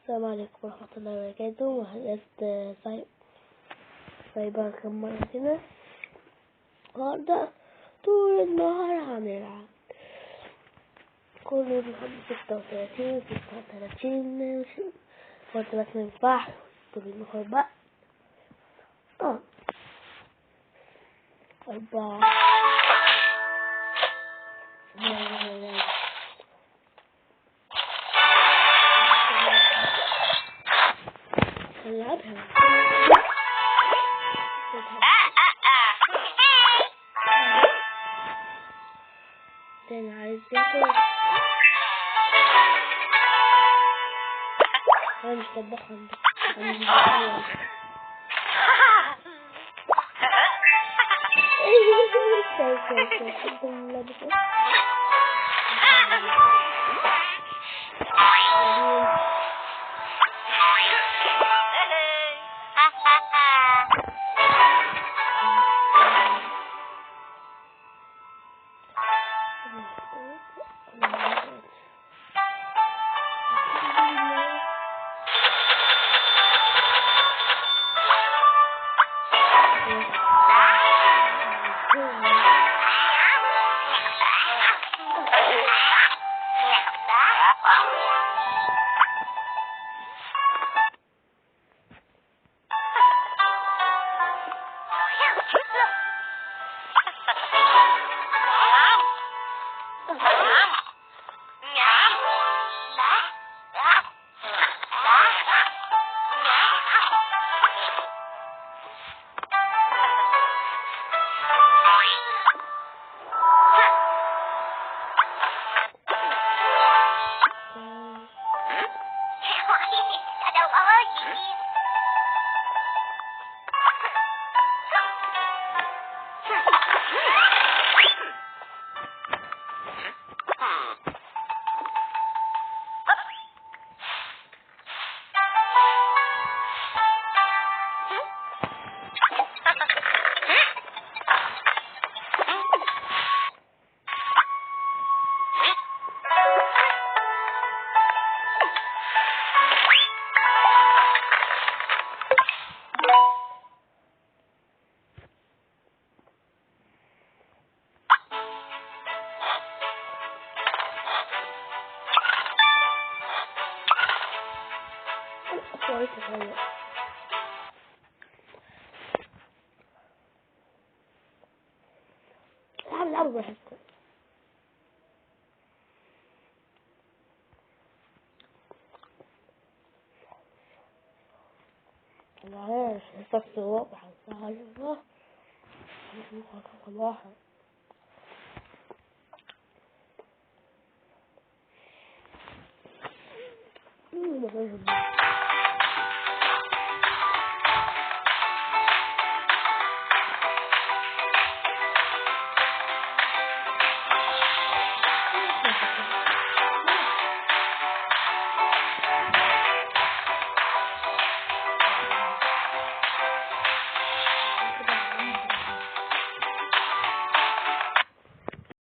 السلام عليكم ورحمة الله وبركاته. وحلقة سايبر كم مرة كده. النهاردة طول النهار هنلعب كل يوم لحد 36 36. قلت بس مينفعش طول النهار بقى. 4 نلعبها. تاني عايز ياكل. انا مش طباخ عندك. العبوا براحتكم. انا عارف الشخص واضح. الله.